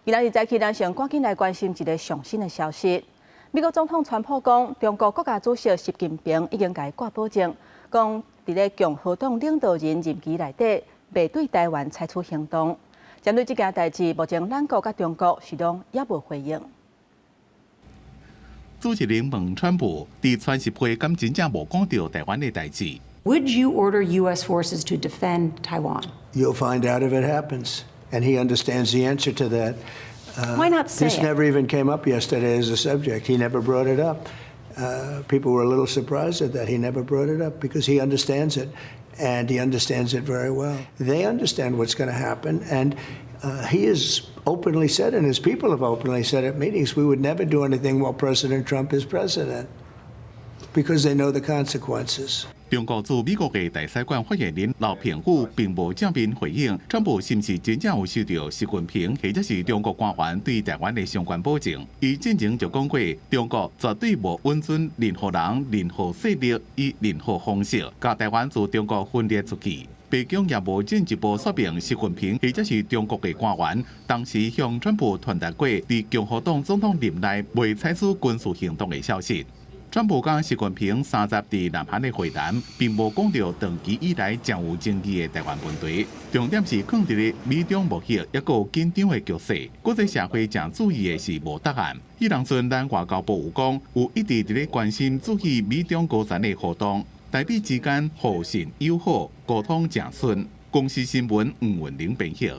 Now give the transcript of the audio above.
今仔日早起，咱先趕緊來關心一个上新的消息。美國總統川普講，中國國家主席習近平已經共伊掛保證，講佇咧共和黨領導人任期內底，袂對台灣採取行動。針對這件代誌，目前咱國佮中國是攏猶無回應。主持人問川普，佇川習會敢真正無講著台灣的代誌？ Would you order U.S. forces to defend Taiwan? You'll find out if it happens. And he understands the answer to that. Why not say This it? never even came up yesterday as a subject. He never brought it up. People were a little surprised at that. He never brought it up because he understands it, and he understands it very well. They understand what's going to happen, and he has openly said, and his people have openly said at meetings, we would never do anything while President Trump is president because they know the consequences. 中國駐美國的大使館發言人劉鵬宇並無正面回應，川普是毋是真正有收著習近平或者是中國官員對台灣的相關保證？伊進前就講過，中國絕對無允准任何人、任何勢力以任何方式，共台灣自中國分裂出去。白宮也無進一步說明習近平或者是中國的官員當時向川普傳達過，佇共和黨總統任內袂採取軍事行動的消息。川普佮習近平30佇南韓的會談，並無講著長期以來誠有爭議的台灣問題，重點是囥佇咧美中貿易猶閣有緊張的局勢。國際社會誠注意的是無答案。彼當陣，咱外交部有講，有一直佇咧關心注意美中高層的互動，台美之間互信友好，溝通誠順。公視新聞吳文玲編譯。